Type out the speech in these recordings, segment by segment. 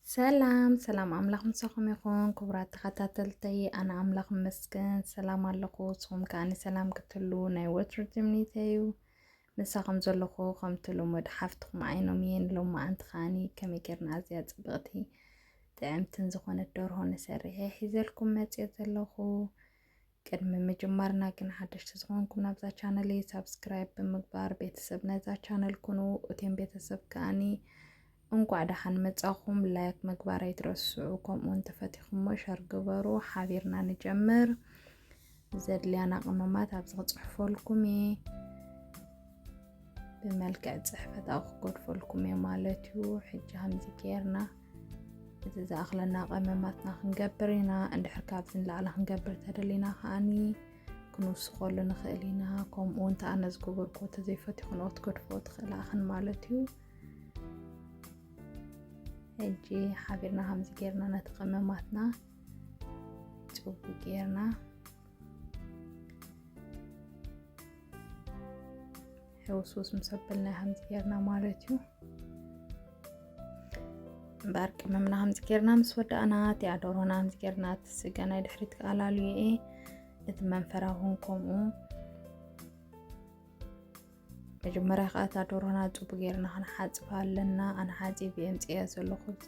ሰላም ሰላም፣ ኣምላኽ ምሳኹም ይኹን ክቡራት ተኸታተልተይ። ኣነ ኣምላኽ ይመስገን ሰላም ኣለኹ። ንስኹም ከኣ ሰላም ክትህሉ ናይ ወትሩ ትምኒተይ እዩ። ምሳኹም ዘለኹ ከምቲ ልሙድ ሓፍትኹም ዓይኖም እየ። ንሎማዓንቲ ከኣ ከመይ ጌርና ኣዝያ ጽብቕቲ ጥዕምትን ዝኾነት ደርሆ ንሰርሕ እየ ሒዘልኩም መጽየ ዘለኹ። ቅድሚ ምጅማርና ግን ሓደሽቲ ዝኾንኩም ናብዛ ቻነል ሳብስክራይብ ብምግባር ቤተሰብ ነዛ ቻነል ኩኑ። እቶም ቤተሰብ ከኣኒ እንኳዕ ደሓን መጻኹም። ላይክ ምግባር ኣይትረስዑ፣ ከምኡ እውን ተፈቲኹሞ ሸር ግበሩ። ሓቢርና ንጀምር። ዘድልያና ቅመማት ኣብዚ ክጽሕፈልኩም እየ። ብመልክዕ ጽሕፈት ኣብኡ ክገድፈልኩም እየ ማለት እዩ። ሕጂ ከምዚ ጌርና እቲ ዝኣኽለና ቀመማትና ክንገብር ኢና። እንድሕር ካብዚ ንላዕሊ ክንገብር ተደሊና ከኣኒ ክንውስኸሉ ንኽእል ኢና። ከምኡ እውን ተኣነ ዝገበርክዎ ተዘይፈቲኹንኦ ክትገድፍዎ ትኽእላ ኢኽን ማለት እዩ። ሕጂ ሓቢርና ከምዚ ጌርና ነቲ ቀመማትና ጽቡቅ ጌርና ሕውስውስ ምስ ኣበልና ከምዚ ጌርና ማለት እዩ። እምበኣር ቅመምና ከምዚ ጌርና ምስ ወዳእና፣ እቲኣ ደርሆና ከምዚ ጌርና፣ እቲ ስጋ ናይ ድሕሪት ከኣላልዮ እየ። እቲ መንፈራ እውን ከምኡ። መጀመርያ ከኣ እታ ደርሆና ጽቡቅ ጌርና ክንሓጽባ ኣለና። ኣነ ሓጺበ እየ ኣምጺኤያ ዘለኹ። እዚ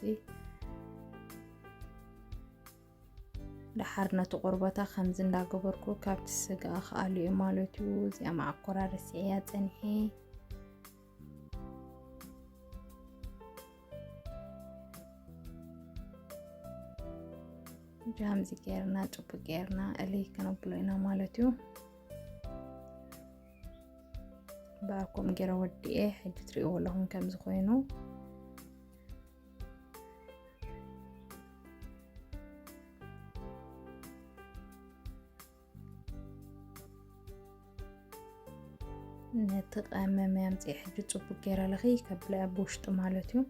ደሓር ነቲ ቆርበታ ከምዚ እንዳገበርኩ ካብቲ ስጋ ከኣልዮ ማለት እዩ። እዚኣ መዓኮራርሲ እያ ጸኒሐ። ጃምዚ ጌርና ጽቡቅ ጌርና እሊ ከነብሎ ኢና ማለት እዩ። ብኣኩም ጌረ ወዲኤ ሕጂ ትሪእዎ ኣለኹም ከምዚ ኮይኑ። ነቲ ቀመም ኣምፅእ ሕጂ ጽቡቅ ጌረ ለኺ ከብለያ ብውሽጡ ማለት እዩ።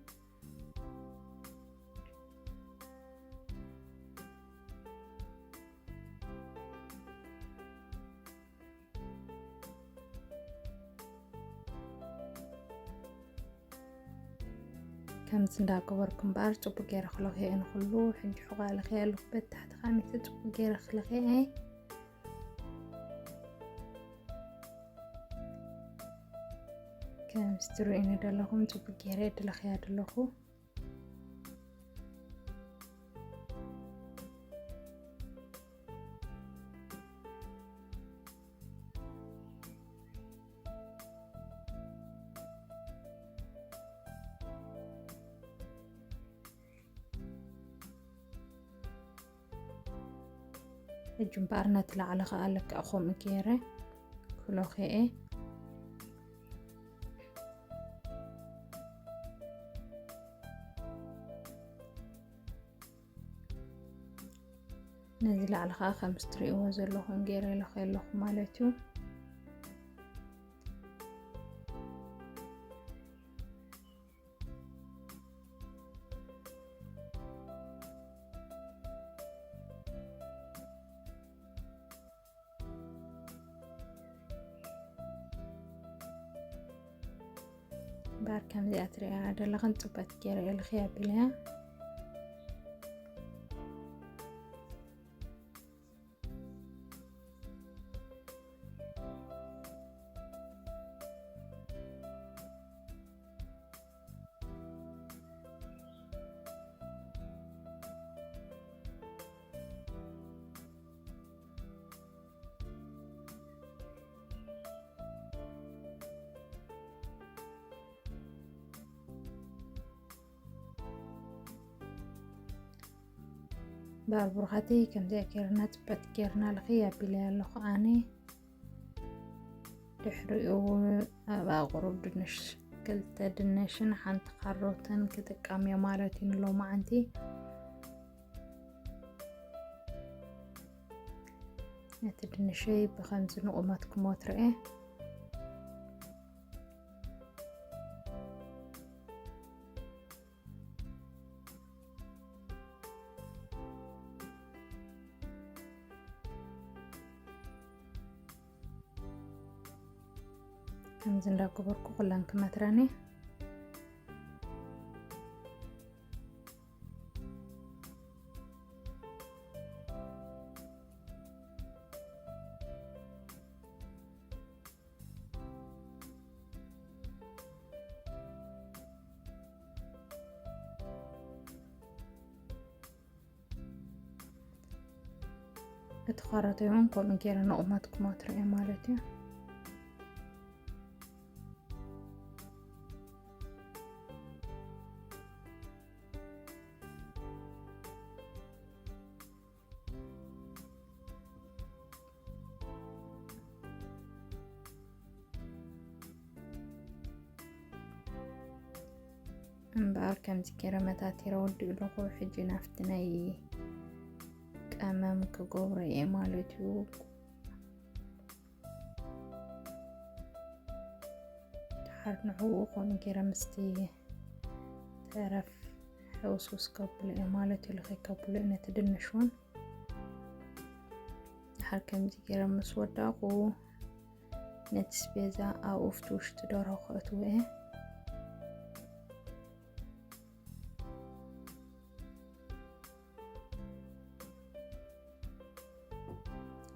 ከምዚ እንዳገበርኩ እምበኣር ጽቡቅ ጌረ ክለኽየ ንኩሉ። ሕጂ ሕቋ ለኽየ ኣለኹ። በታሕቲ ካሚተ ጽቡቅ ጌረ ክለኽየ። ከምዚ ትርእዩኒ ዘለኹም ጽቡቅ ጌረ ድለኽያ ደለኹ። ሕጂ እምበኣር ነቲ ላዕሊ ከኣ ልክዕ ከምኡ ገይረ ክለኽየ። ነዚ ላዕሊ ከኣ ከምዚ ትርእይዎ ዘለኹም ገይረ ለኽየ ኣለኹ ማለት እዩ። እምበኣር ከምዚኣ ትርእያ ዘለኽን ጽበት ገይረ እየ ልኽያ ኣቢለያ። እምበኣር ብሩኻተይ ከምዚኣ ጌርና ጽበት ጌርና ልኽይ ኣቢለያ ኣለኹ ኣነ። ድሕሪኡ ኣብኣ ቁሩብ ድንሽ፣ ክልተ ድንሽን ሓንቲ ካሮትን ክጥቀም እየ ማለት እዩ ንሎማዓንቲ። ነቲ ድንሸይ ብኸምዚ ንቑመት ክሞትሮ እየ። ከምዚ እንዳገበርኩ ኩለን ክመትረን እየ። እቲ ካሮተይ እውን ከምኡ ገይረ ንቑመት ክመትሮ እየ ማለት እዩ። እምበኣር ከምዚ ገይረ መታቲረ ወዲኡ ኣለኹ። ሕጂ ናብቲ ናይ ቀመም ክገብሮ እየ ማለት እዩ። ድሓር ንዕኡ ከምኡ ገይረ ምስቲ ተረፍ ሕውስውስ ከብሎ እየ ማለት እዩ። ልኸይ ከብሎ እየ ነቲ ድንሽ እውን። ድሓር ከምዚ ገይረ ምስ ወዳእኩ ነቲ ስፔዛ ኣብኡ ኣብቲ ውሽጢ ደርሆ ከእትዎ እየ።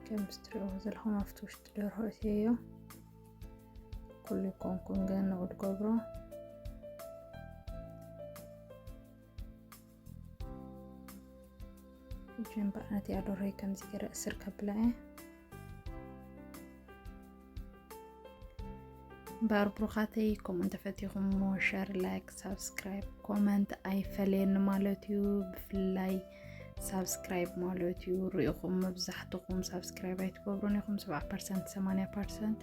ከምዚ ትሪእዎ ዘለኹም ኣብቲ ውሽጢ ደርሆ እትየዮ። ኩሉ ይኮንኩን ግን ንቑድ ገብሮ። ሕጂ እምበኣር ነቲኣ ደርሆይ ከምዚ ገይረ እስር ከብላ እየ። እምበኣር ብሩኻተይ፣ ከምኡ እንተፈቲኹምዎ ሸር፣ ላይክ፣ ሳብስክራይብ፣ ኮመንት ኣይፈለየኒ ማለት እዩ። ብፍላይ ሳብስክራይብ ማለት እዩ። ርኢኹም መብዛሕትኹም ሳብስክራይብ ኣይትገብሩን ኢኹም፣ ሰብዓ ፐርሰንት፣ ሰማንያ ፐርሰንት።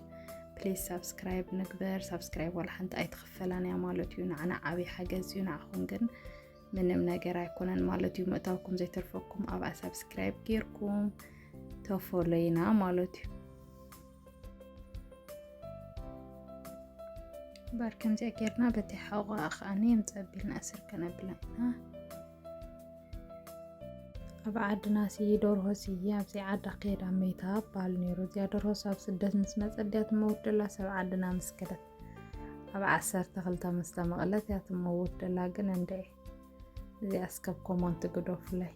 ፕሊዝ ሳብስክራይብ ንግበር። ሳብስክራይብ ዋላ ሓንቲ ኣይትኽፈላን እያ ማለት እዩ። ንዓና ዓብዪ ሓገዝ እዩ። ንዓኹም ግን ምንም ነገር ኣይኮነን ማለት እዩ። ምእታውኩም ዘይተርፈኩም ኣብኣ ሳብስክራይብ ጌርኩም ተፎለይና ማለት እዩ። እምበኣር ከምዚኣ ጌርና በቲ ሓቑኣ ከኣኒ የምጸቢልና እስር ከነብላ ኢና። ኣብ ዓድና ሲ ደርሆ ሲ ኣብ ዘይዓዳ ከይዳ መይታ በሃል ነይሩ። እዚኣ ደርሆ ሲ ኣብ ስደት ምስ መጸት ድያ ትመውት ደላ፣ ሰብ ዓድና ምስ ከደት ኣብ ዓሰርተ ክልተ ምስ ተመቕለት እያ ትመውት ደላ። ግን እንድዒ እዚኣ እስከ ኮመንት ግደፉለይ።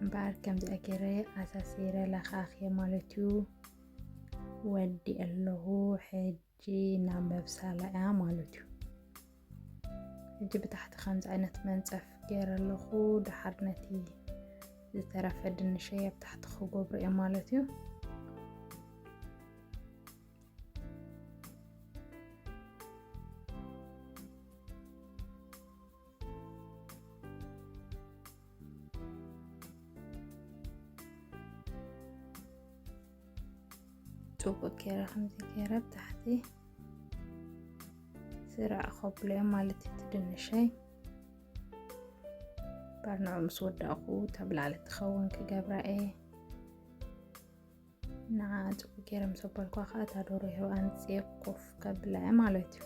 እምበኣር ከምዚኣ ገይረ ኣሳሲረ ለኻኽየ ማለት እዩ። ወዲ ኣለኹ ሕጂ ናብ መብሳላ እያ ማለት እዩ። ሕጂ ብታሕቲ ከምዚ ዓይነት መንጸፍ ገይረ ኣለኹ። ደሓር ነቲ ዝተረፈ ድንሸይ ኣብ ታሕቲ ክገብሮ እየ ማለት እዩ። ጽቡቅ ገይረ ከምዚ ገይረ ብታሕቲ ስራዕ ከብሎ እየ ማለት እዩ። እቲ ድንሸይ ባርንዑ ምስ ወዳእኩ ተብላዕሊ ትኸውን ክገብራ እየ። ንዓ ጽቡቅ ገይረ ምስ ኣበልኳ ከዓ እታ ዶሮ ይህብ ኣንጽየ ኮፍ ከብላ እየ ማለት እዩ።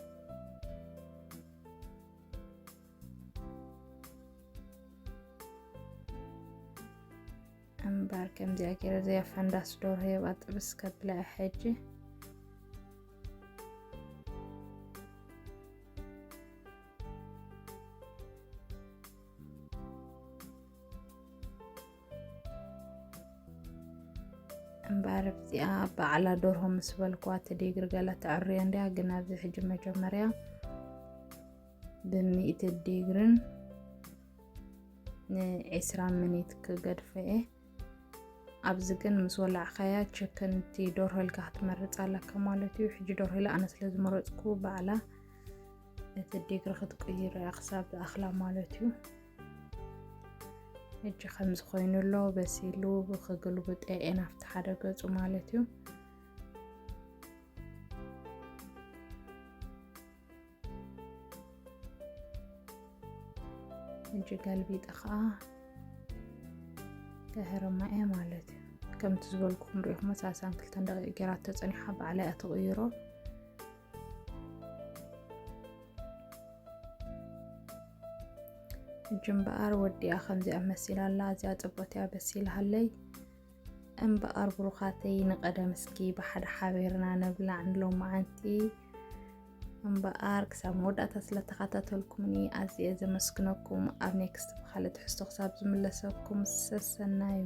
እምበር ከምዚኣ ገይረ እዚኣ ፈንዳስ ዶርሆ የብኣ ጥብስ ከብላ እየ ሕጂ። እምበኣር ኣብዚኣ ባዕላ ደርሆ ምስ በልክዋ እቲ ዲግሪ ገለ ተዕርዮ እንድያ፣ ግን ኣብዚ ሕጂ መጀመርያ ብሚእቲ ዲግርን ንዒስራ ሚኒት ክገድፎ እየ። ኣብዚ ግን ምስ ወላዕካያ ችክን እቲ ደርሆ ኢልካ ክትመርጽ ኣለካ ማለት እዩ። ሕጂ ደርሆ ኢለ ኣነ ስለ ዝመረጽኩ ባዕላ እቲ ዲግሪ ክትቅይሮ እያ ክሳብ ዝኣኽላ ማለት እዩ። ሕጂ ከምዚ ኮይኑ ኣሎ በሲሉ፣ ክግልብጦ እየ ናብቲ ሓደ ገጹ ማለት እዩ። ሕጂ ገልቢጠ ከዓ ከህርማ እየ ማለት እዩ። ከምቲ ዝበልኩኹም ሪኢኹም ሰላሳን ክልተን ደቂቕ ገይራ ተጸኒሓ ባዕላ እያ ትቕይሮ። ሕጂ እምበኣር ወዲኣ ከምዚኣ መሲላ ኣላ። እዚኣ ጽብቕቲ እያ በሲላ ሃለይ። እምበኣር ብሩኻተይ ንቐደም እስኪ ብሓደ ሓቢርና ንብላዕ ንሎማዓንቲ። እምበኣር ክሳብ መወዳእታ ስለ ተኸታተልኩምኒ ኣዝየ ዘመስግነኩም። ኣብ ኔክስት ብኻልእ ትሕዝቶ ክሳብ ዝምለሰኩም ሰሰናዩ።